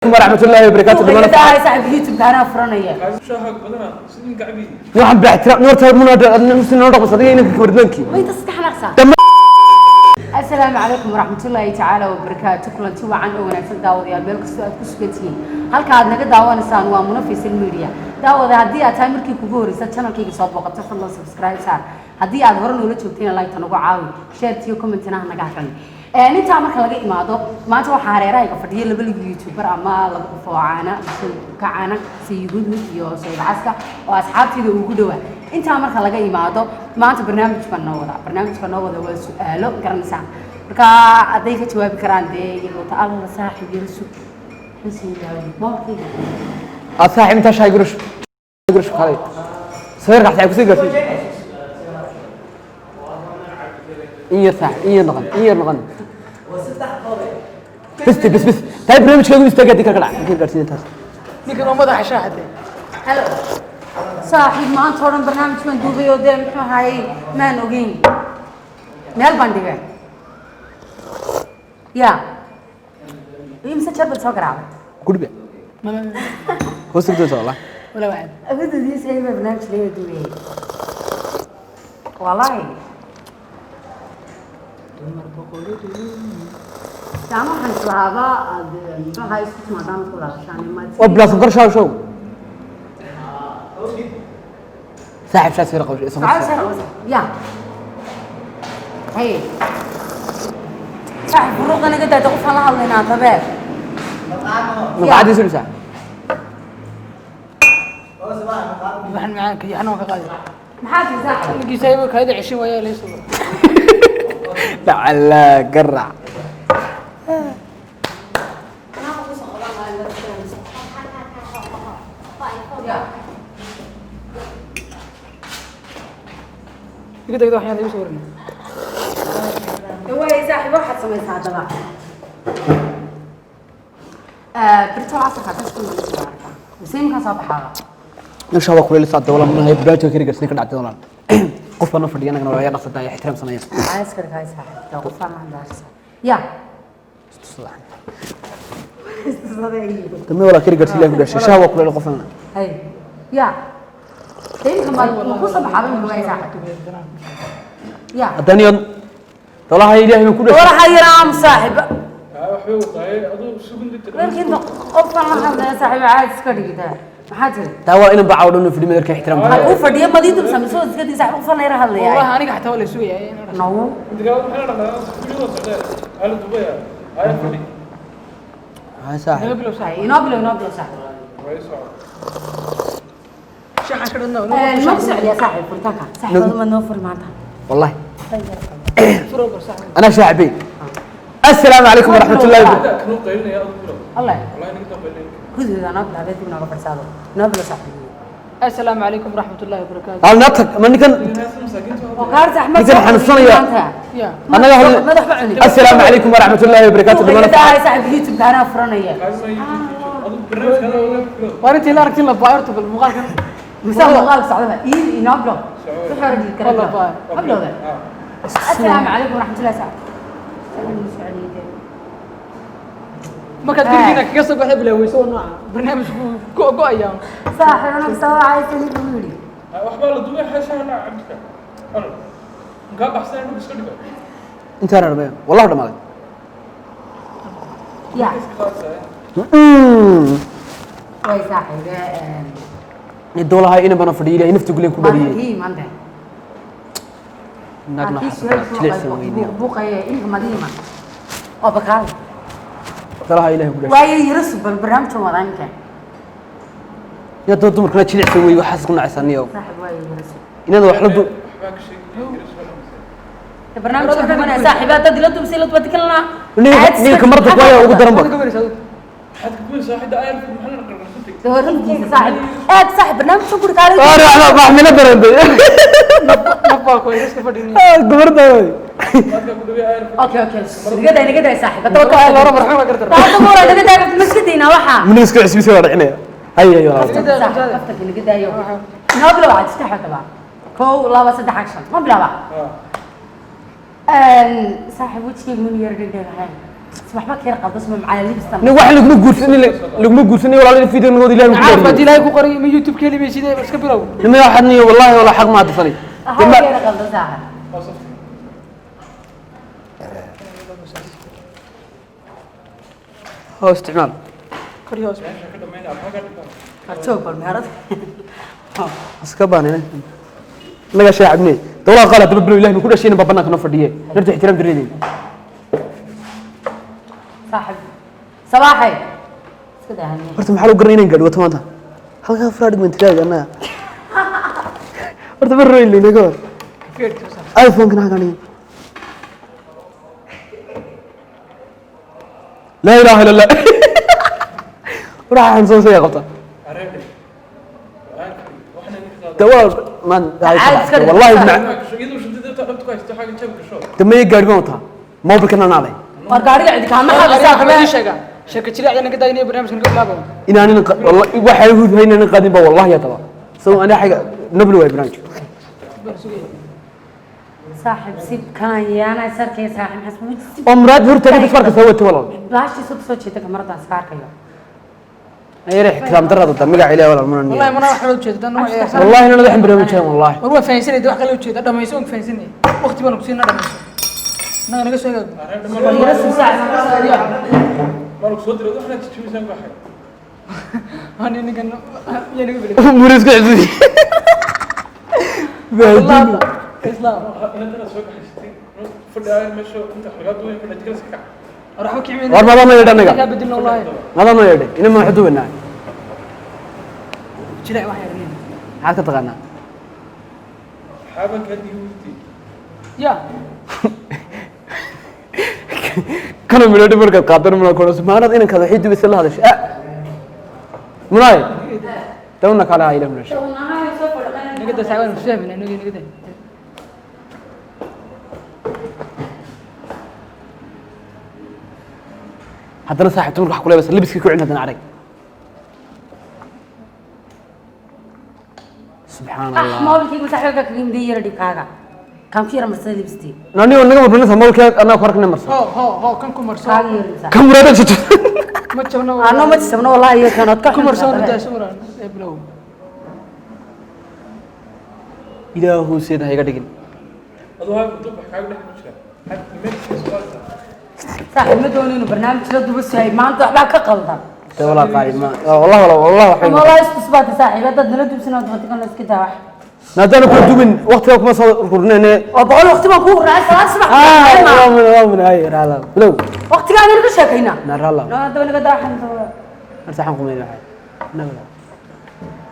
ورحمة الله وبركاته. Tahay saaxiib, YouTube anaa furanaya. Shaaha badanaa sidin gacbi. Waxaan baa horta muna dhaqmas adiga inanka kabardaankii. Way inta saddex naqsa. Asalaamu calaykum waraxmatullaahi tacaala wabarakaatu. Kulanti wacan oo wanaagsan, daawadayaal, meel kastoo aad ku sugan tihiin. Halka aad naga daawanaysaan waa Munafisal Media. Daawada, haddii aad tahay markii kugu horeysa channelkayga soo booqato, fadlan subscribe saar. Haddii aad hore noola joogtayna, like-ta nagu caawi, share-tiyo comment-na ha naga haqan. Intaa marka laga imaado, maanta waxaa hareerahayga fadhiya laba lig youtuber ama laba qof oo caana bulshada ka caana, Sayid Hudhud iyo Sayid Caska, oo asxaabtayda ugu dhowaa. Intaa marka laga imaado, maanta barnaamij baan noo wadaa. Barnaamijka noo wada waa su-aalo, garanaysaan. Marka hadday ka jawaabi karaan dee iyagoo ta alla saaxiib yaro sug moolkayga. Aad saaxiib intaa shaay gurush gurush kale sawirka xataa ku sii gaarsiin in yar saaxiib, in yar noqon, in yar noqon, bas bas bas tahay barnaamijkaagu istaaga dii ka dhac ka gaarsiin taas. Ninkan waa madaxa shaaxade. Halo saaxiib, maanta oo dhan barnaamij baan duubay oo dee muxuu ahaayey, maan ogeyn meel baan dhigay ya. Imse jeer baad soo garaacday? Gudbe hoos u doonta wallah. Wala wacad. Abadadiis ay baa barnaamij laga duubayay wallahi. Taama waxaan islahaabaa aad muxuu ahaay isku timaadaan ku laabashaan. Waa bilaas kor shaw shaw saaxiib shaas yar qabshay. Ya hay saaxiib, furuuqa naga daada, qofaan la hadlaynaa dabee. Maqaadi soo saaxiib. Waxaan macaanka iyo xanuun ka qaadi. Maxaa tii saaxiib? Ninkii saaxiibo kaada ceshin waayaa layso. Lacala garac. Iga degda waxyaan igu soo warin. Waay saaxiib, waxaad samaysaa haddaba birto casarka ka isku imanaysa arkaa mise iminkaan soo baxaaba. Insha Allah kuleel saad wala mana barnaamijka kari gaarsiin ka dhacday walaal. Qof baan fadhiya anagana waa dhaqsataa ixtiraam sameeya. Caaskar kaay saaxiib, taa qofaan la hadlaarsa ya. Tamay wala kari gaarsiin ku dhashay shaha waa kuleel qofan. Hay ya, iminka ma ku soo baxaaba imika? Waay saaxiib ya. Haddana dolaha ilaahay ku dhashay. Walaxa yaraam saaxiib. Waxbay wadaay aduu sugun dibta. Laakiin qofkaan la hadlaya saaxiib, caad iska dhigida, maxaa tiri? Taa waa inan bacaw dhan fadhi madarka ixtiraam. Waxaa kuu fadhiya madiidum samayso iska dii saaxiib, qofaan la yara hadlaya. Wallahi aniga xataa waa la sugayaa. No. Inta kale maxaa la dhaqdaa video socda ala dubaya ay fadhi. Ha saaxiib. Naga bilow saaxiib. Inoo bilow, inoo bilow saaxiib. Way socda. Shaaxan ka dhanna. Ma ku socdiyaa saaxiib furitaanka? Saaxiib, ma noo furi maanta? Wallahi. Furo bar saaxiib. Ana shaabi. Assalaamu calaykum waraxmatullaahi wabarakaatuh. Kanuu qaylinaya aduu bilow. Allah. Wallahi ninka qaylinaya. Gudooda noo bilaabay, dib nooga fadhisaado, noo bilow saaxiib. Assalaamu calaykum waraxmatullaahi wabarakaatu. Hal naag ma ninkan. Ninkaas masaakiinta. Oo kaarta Axmed. Ninkan xanuunsanaya. Ya. Anaga hadal. Madax ba cuni. Assalaamu calaykum waraxmatullaahi wabarakaatuh. Tahay saaxiib, YouTube anaa furanaya. Aduu barnaamijka wada bilow. Waa intii la aragtin la baayarto bal muuqaalkan. Mise muuqaal socdaba ii inoo bilow wuxuu rajil kara. Wallah baa. Ma bilowda? Assalaamu calaykum waraxmatullahi saaxiib. Markaad gurigiina kaga soo baxda bilaaweyso oo nooca barnaamijku go-go-ayaa. Saaxiib, anaga soo wacaysa ninka uu yidhi. Waxbaa la dubay xashaha naa cabdika alo nkaa baxsan dhul iska dhigo. Intaan dhamay wallahi dhamaaday. Ya. Iska qaadsaay. Way saaxiib. Dolaha inan bana fadhiya ilaahay nafta guleen ku dhariyay. Maadii maanta. Naagna jilicsan weyniya. Buuqaya inka madiima oo bakaal. Dolaha ilaahay ku dhashay. Waayo yara suban barnaamijkan wadaa ninka. Ya dad dumarkana jilicsan wey, waxaas ku nacaysaniyo. Saaxiib, waayo yara sub. Inaad wax la du waxbaa ka sheegay. Barnaamijka dubanaya saaxiib, dad ila dubsay la dubati kalena. Ninka marda ku ayaa ugu daran ba. Ka baraysa adigu. Maxaad ka gubaysaa xidda ayarka maxaa la qarqarsantay? Doorankiisa saaxiib, aad saaxiib barnaamijka guri kaalay. Maxmina darantay. Naf baa ku iska fadhini. Dumarda. Dadka ku dhaway ayarka. Okay okay, naga day, naga day saaxiib, hadda Waa loola marxuum gartar. Hadda muura naga day, maskadiina waxa. Mun iska cusbisa waa dhicinaya. Hay hay walaal. Saaxiib, kaftanka naga daayo, noo bilow cad saddex hadaba, kow, laba, saddex, action, ma bilaaba? Saaxiib, wejigayga mun yar dhegdhegahayn. Waxba ka yar qaldas ma macala libistan. Nin wax laguma guursan, laguma guursan walaal, video nagood Ilaahay ku Caaf dhaariyo. Ilaahay ku qoray ma YouTube ka heli maysid, iska bilow. Nima waxaad niyo, wallahi wala xaq ma hadfalay. Waxba ka yar qaldan saaxib. Waa safti. Hoo isticmaal. Kor iyo hoos. Meesha ka dhamaynaa, maxaa ka dhiman? Kartoog bal meherad. Iska baanina naga shaacibne dawlad qaala daba bilow. Ilaahay ku dhashayna baa banaanka noo fadhiye, narta ixtiraam dareedeen. Saaxib sabaaxay iska daahaniye. Horta maxaa loo garanay inaan gaadhi wato maanta halkaa furaa dhigman tiraada annaga? Horta ma royn naga hor iPhone-kana halkaan dhigin. Laa ilaaha illa allah, waxa xanuunsan saya qabta. Areedhe. Aan waxna ninka qaado. Dawal man. Caadi iska dhig. Wallahi ma Gasho iyadoo shantada dhabta ku haysto xagga jab gasho. Damay gaadhi baan wataa, mobilkana naalay. War gaariga cidi kaama Waxaa xadaysaa. ii sheegaa sheeko jireecda naga daayinaya barnaamijkan ka bilaabo. Inaanan wallahi waxay hudhay inaanan qaadin ba wallahi ya taba so ana xaga nabli way barnaamij. Saaxib si kan yaana sarkay saaxib xasbu. Oo muraad horta ninka farka soo wata walaal. Baashii soo jeeda kamaradaas ka arkayo. Ayar ixtiraam darrada ta magac Ilaahay walaal mana. Wallahi mana wax loo jeedo dan wax. Wallahi inaan waxan barnaamijkan wallahi. War waan fahansanay, wax kale u jeeda dhamayso, waan fahansanay. Waqti baan ku siinaa dhamayso. Naga naga soo eeg. Areedhe Yara sii saaxib. ma soo diray waxna jijibisaan ku xag. Ani ninkan yaa naga bilay. Muriska cusub. Wallahi islaam. Inantana soo kaxaysatay. Fadhiyaa meesha inta xagaad weyn fadhiya jikada iska kac. War waxba kicin. War maba ma yeedhan naga. Ka bedilna wallahi. Maba ma yeedhay ina ma xudubanaa. Jireec wax yar. Maxaad ka taqaanaa? Xaaban ka diiwti. Ya. Kana midho markaad qaadan muna koros maanad inankaad waxay dubaysa la hadashay ah munaay dawna kala hayla munash. Naga daa saawan fahmin naga naga daa. Haddana saaxiibta marka wax ku leebaysa libiskii ku celin haddana arag, subxaan Ah Allah. Moobilkayga saaxiibka kaga imday yara dhibkaaga kan ku yara marsada libistii. Nani naga marnaysa mobilka anaa ku arkna marsan. Ho ho ho kan ku marso. Kaaga yara libisa. Kan muraad jirto. Ma jabno. Ano ma jisabno wallahi iyo kan ood ka Ku marso daa suuran ee bilow. Ilaahu seeda ha iga dhigin. Adoo haa dub wax kaaga dhex jira. Had meel soo qaadata. Saaxiib ma doono inuu barnaamij la duba suhay maanta, waxbaa ka qaldan. De walaa qaali ma wallahi wala wallahi waxay Ama wallahi isku subaata saaxiib haddaad nala dubsan oo dabatikan la iska daa wax. Maadaama ku dubin waqtiga kuma soo kurnayne. Oo boqol waqti baan kuu raacay salaad subax. Ah waa min ay raala bilow. Waqtigaan ka sheekaynaa. Na raala. No haddaba naga daa waxaan Horta waxaan qumayna waxay naga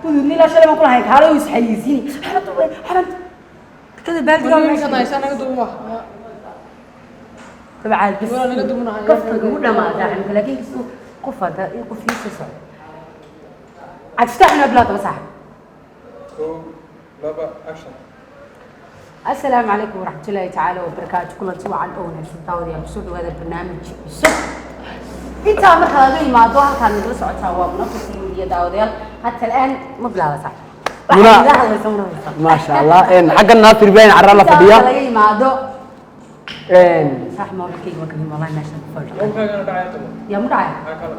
gudubni ilaa shalay baan ku lahayn kaale uu isxayeysiini xabad xabad kada baaldiga. Ninkan haysa naga duuba. Dabcaad bas. Walaa naga duubnahay. Kafta ugu dhamaadaa xilka laakiin kisu qof hadda iyo qof ii soo socda cabdifatax inoo bilaw daba saaxib. 1 2 action. Asalaamu calaykum waraxmatullaahi tacaala wabarakaatu, kulanti wacan oo wanaagsan daawadayaal, kusoo dhawaada barnaamij cusub. Intaa marka laga yimaado halkaan nagala socotaa waa Munafis iyo daawadayaal hata al'aan ma bilaaba saaxib. Muna- Waxaa ila hadlaysa Munafis. Maasha Allah xagga Naasir Ibrahim carra la Intaa fadhiya. marka laga yimaado een saax moobilkayga waa kamin wallahi meeshan ku fadhiyo. Mobilkaagana dhacaya toban. Yaa mu dhacaya? Maxaa kala?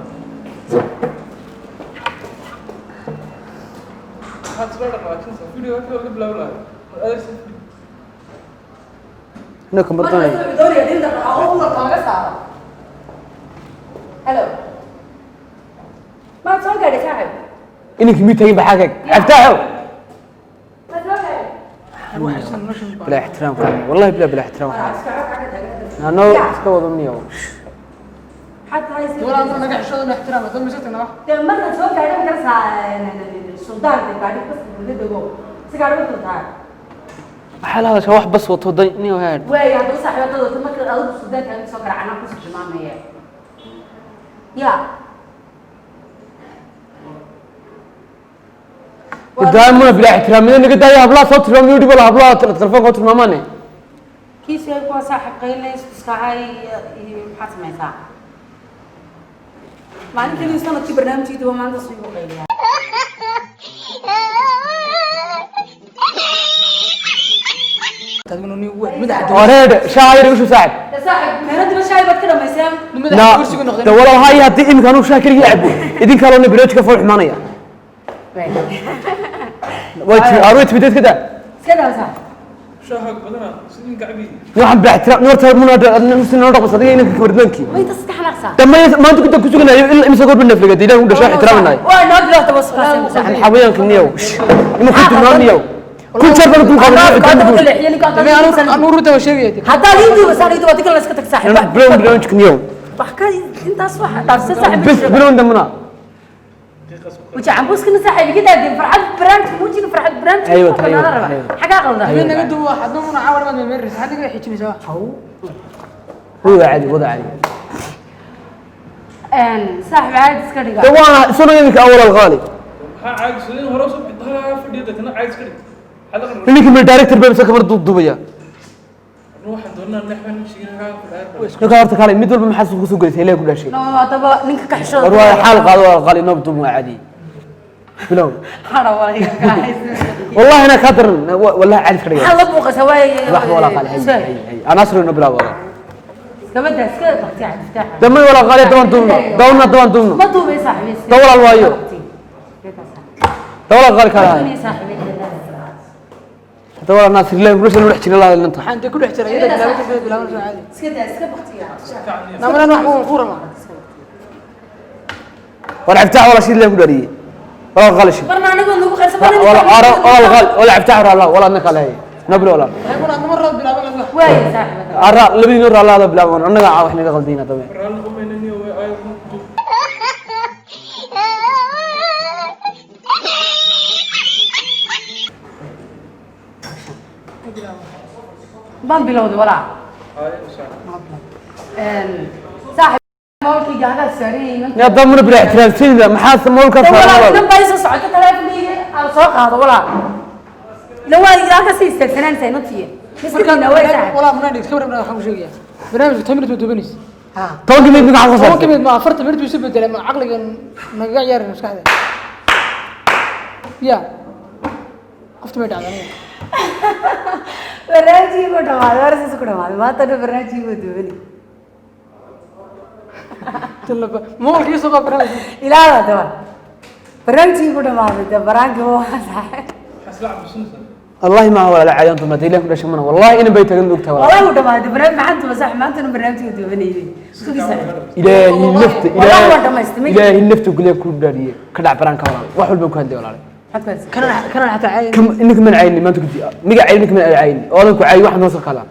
Maxaad isla dhaqaajinaysaa? Video halkii laga bilaabi lahaa. War adeegsan video. Inuu ka mardoonay. Doonaya dinta oo umarka laga saaro. Hello, maad soo gaadhay saaxib? Inankii mid tagin baxaa kaag caftaaxo. Maad soo gaadhay? Bilaa ixtiraam qaali wallahi bilaa ixtiraam qaali ano iska wado niyo. Maxaad tahay? Walaa ma naga xishooda ixtiraam dad misatana wax. Dee marna soo gaadhay markaasa suldaan dee gaadhi bas guda dego si gaadhi u dultahay. Waxaa la hadashaa wax bas wato day niyo head. Waaya haddaba saaxiibadada wata marka adigu suldaanka soo garacana kusoo tilmaamaya ya. Daamuna bilaa ixtiraam mid naga daaya hablaha soo tilmaamayo dhib wala hablaha telefoonka oo tilmaamaane. Kiisi ay kuwa saaxiib qaylinaysa iskahay iyo maxaad samaysaa maalintii sanadkii barnaamijkii duba maanta soo igu qayliyaa. Taduna ni weyn madaxa. Oreed shaayir ushu saaxib. Saaxiib meeradii shaay baad ka dhamayseen. Madaxa kursigu noqday. De walaal hay, haddii iminka anuu shaah keligii cabo, idin kaloo barnaamijka fool xumaanaya. Way timi, arway timi, dadka daa. Iska daa saaxiib. Shaaha badanaa sidin gacbi. Waxaan bila ixtiraam horta muna noo dhaqmas adiga inanka kabardaankii. Way inta iska xanaaqsaa. Damay maanta ku suganayo ilaa imisa goor baan nafliga ilaahu dhashaa ixtiraaminayo. Waa noo bilowda wasqaasay. Waxaan xawayaanka niyow ima ku tilmaamiyow kun jeer baan dul qaadan. Anuu runta waa sheegaya. Haddaad ii duubaysaan ii duuba, adiga la iska tag saaxiib. Bilow barnaamijka niyow. Wax ka intaas wax dhaafsan saaxiib. Bes bilow damuna. Waji cambuuskana saaxiib iga daadin, farxad barnaamij muujin, farxad barnaamij. Aywa, aywa, aywa. Xagaa qaldan. Habeen naga duwa hadda muna caawar maad meemeeraysa hadda iga xijinaysaa. Wada caadi, wada caadi. Saaxiib caadi iska dhiga. De waana isuna iminka awal alqaali. Maxaa caadi sidin hore usoo bidhaa fadhiya deetana caadi iska dhig. Xadaqan. Ninka mil director baa mise kamar duubaya. Waxaan doonaa nexwan sheegin kaa fadhiya. Ninka horta kale mid walba maxaa suuqa soo gelisay ilaahay ku dhashay. No, haddaba ninka ka xishooda. War waa xaal qaado waa qaali noob duub waa caadi bilow. Hara walaahi ka haysan. والله انا كادر والله عارف كده. Maxaa la buuqaysaa waay? لحظه ولا قال هي هي هي انا اصل انه بلا والله. Gabadha iska baqti cabdi Fataax. دمي ولا قال دوان دومنا دونا دوان دومنا. Ma duubay saaxiib. دور الوايو. دور قال كلام. Saaxiib. دور الناس اللي يقولوا شنو نحكي لا انت. Waxaan dee ku dhex jiray iyada bilaabay bilaabay caadi. Iska daa, iska baqtiya. Namalan wax uu qurama. ولا عفتاح ولا شيء اللي يقولوا لي ولا قال شيء. Marna anigoo nagu qarsan. ولا ولا قال ولا عفتاح ولا ولا انك لا نبل ولا. Waxay kuna adna mar bilaabay adiga. Waay saaxiib. ارى لبي نور الله هذا بلا انا واحنا غلطين طبعا. Raalli umaynaniyo way ay duub. Baan bilowday walaa. Ay saaxiib. Saaxiib, moolkayga hagaa saaran yihiin. يا ضمن بلا احترام سيدا ما حاس مولك. Walaa inan baa isoo socota, taleefankayga aan soo qaado walaa. Ila waa ilaa ka sii istaagsanaan inantiya. Miskiina way saaxiib. Walaa muna dhig iska warramna, waxaan ku sheegayaa. Barnaamijku 10 minute buu duubanaysa. Ha. 10 minute maxaa 10 ka minute ma 40 minute buu isu bedelay, ma caqliga nagaga ciyaarin maskaxda. Ya. Qofta may dhacdaa aniga. Barnaamijkii ku dhamaaday, warsiis ku dhamaaday. Maanta dhan barnaamijkii buu duubanay. Talaba moolkii soo qab barnaamijka. Ilaada daba. Barnaamijkii ku dhamaaday, de baraankii waa saaxiib. Maxaa isla cabusinaysaa? والله ما هو ولا عادي انتم ما تيلهم ولا شمنا والله انا بيت اقول لك والله. والله uu dhamaaday barnaamij, maxaan tuba saaxiib, maanta dhan barnaamijkii duubanayay. Sugi saaxiib. الهي اللفت. والله الهي ما دhammaystirmay. الهي اللفت وقول لك كل داريه كدع برانك ولا wax walba ku hadlay walaal. Maxaad ku haysaa? Kana kana xataa caadi. كم انك من عيني ما انت كنت ميقا عينك من عيني oodan ku caayi wax noo soo kala.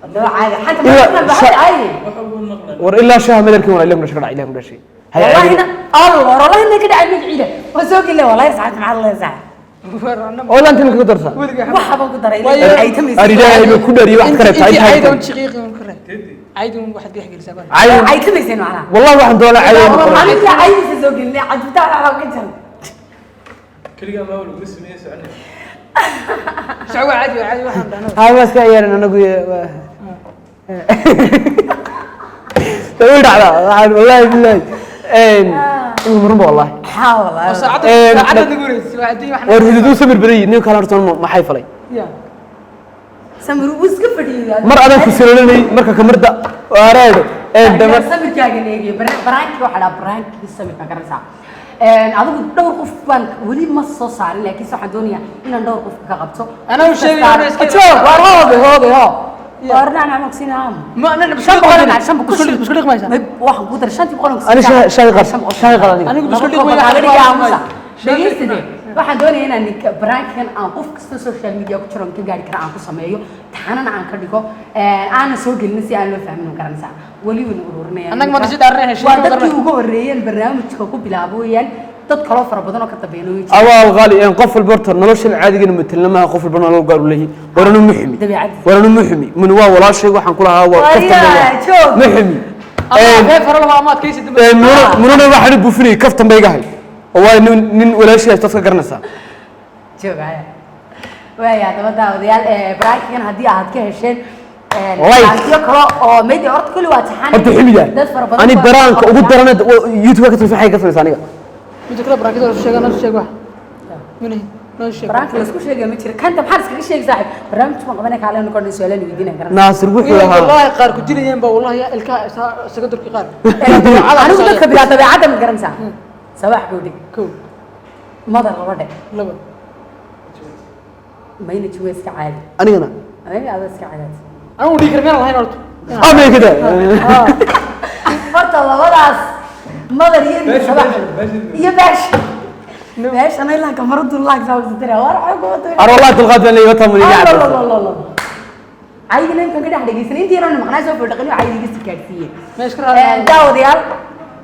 Haddaba caadi xanta Ilaa- ma baxay caadi. Waxa ugu maqnaa. War ilaa shaah madarkin wala ilaa dhashay ilaa dhashay. والله هنا الله والله انك دعي مجعيده وسوق الله والله ساعات مع الله ساعات. Oo laanta ka darsa. Waxa baan ku daray Waayo. ay tamaysa. Ar ilaahay baa ku dhariyo wax kale tahay. Intii caadi un shaqiiqi un kare. Caadi un waxaad dhex gelisaa baan. Caayi. Ay tamayseen macnaha. والله waxaan doonaa caayi. Maalintii caydisa soo gelinay cabdi Fataax waxa ka jaray. Keligaa maa wala uga sameeyay soconay. Sacwa caadi caadi waxaan dhahnaa. haa waa iska ciyaaran anagu way dhacdaa waxaan wallahi billahi een in marunba wallahi. Maxaa wallahi. Saacadda saacadda nagu wareysay waa adduun waxaan. War hudud u samir badan yihiin nin kale horta maxay falay. Ya. Samir uu iska fadhiyay. Mar adan ku salolanay marka kamarda waareedo een damar. Samirkaaga eegay baraankii waxaa dhaa baraankii samirka garanaysaa. Adigu dhowr qof baan weli ma soo saarin, laakiin waxaan doonayaa inaan dhowr qof ka qabto. Anaa u sheegay inaan iska- Joog, waar hoobe hoobe hoo. Waar nacnac maqsinaa. Ma ana Shan boqol aan shan boqol. Isku dhiq maysa. Waxaan ku daray 500 aan ku ani shaah shaah qad shaah qad aniga. Anigu Laba isku dhiq koob way baa waxaan laga aamusa. ku Dhegeysadee, waxaan doonayaa inaan ninka baraankan aan qof kasta social media ku jiro aan ka gaari kara aan ku sameeyo, taxanana aan ka dhigo, aanan soo gelin si aan loo fahmin oo garanaysaa. Weli waynu ururinayaan. Annaga ma dhisi dhaarnay, heshiis Waa ma dadkii darnay. ugu horreeyeen barnaamijka ku bilaabo weeyaan, dad kaloo fara badan oo ka dambeeyana way jiraan. Awaal qaali een qof walba horta noloshan caadigana matalnamaha qof walba nolol gaar u leeyahay waranu muximi. Dabeecadiisa. Waranu muximi mun waa walaashay waxaan ku lahaa waa Waayaa, kaftan joog. muximi. Ama reer fara lama amaad kaysi dambe. Mununa waxaan buufinayay kaftan bay iga hay oo waa nin nin walaashay haysto ka garanaysaa. Joogaya. Waaya haddaba daawadayaal, barnaamijkan haddii aad ka hesheen Like. barnaamijyo kale oo maydi horta kulli waa taxan. Horta ximiga dad fara badan ani baa- baraanka ugu daran youtube ka tusay waxay ka samaysaa aniga. Midda kale baraakada la sheega noo sheeg wax. Mini noo sheeg. Baraanka la isku sheegaya ma jiro, kanta maxaad iskaga sheegi saaxiib? Barnaamij baan qabanay, kaale noqon, su'aalaan weydiinan karana. Naasir wuxuu ahaa Wallahi qaar ku dilayeen ba, wallahi ilkaha isaga durki qaar. Anigu dadka bilaa dabeecadda ma garanaysaa? Sabax gowdhig. Kow. Madar laba dhe. Laba. Mayna jiwa, iska caadi. Anigana. Maybe adoo iska caadaad. Anigu dhiigi kar miyaan lahayn horta. Ameekada. Horta labadaas madar iyo sabax iyo beesha beeshana ilaa kamaradu laag saa war xog. Ar wallahi dulqaad baan leeyahay, tamani. Caygina inkan ka dhex dhegeysan intii yaroo maqnaa soo fadhiqin, waxay idiga sii gaadhsiiyeen. Ma iska raadin. Daawadayaal,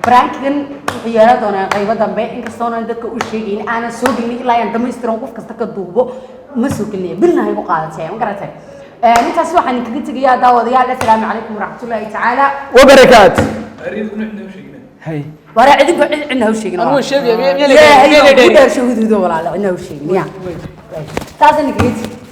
prankigan wuxuu yeelan doonaa qaybo dambe, inkastoonan dadka u sheegayn, aanan soo gelin ilaa aan dhamaystiran. Qof kasta ka duubo ma soo gelinaya, bilna haygu qaadatay, ma garatay? Intaas waxaan idinkaga tegayaa, daawadayaal, assalaamu calaykum waraxmatullaahi tacaala wabarakaat. Hay. Waraa cidinku cid cidna ha u sheegin. Anigu waan sheegaya, miyaa Ilaahay miyaa ku dhaarsho huduudo, walaalo, cidna ha u sheegin ya. Taasaan idinkaga tegay.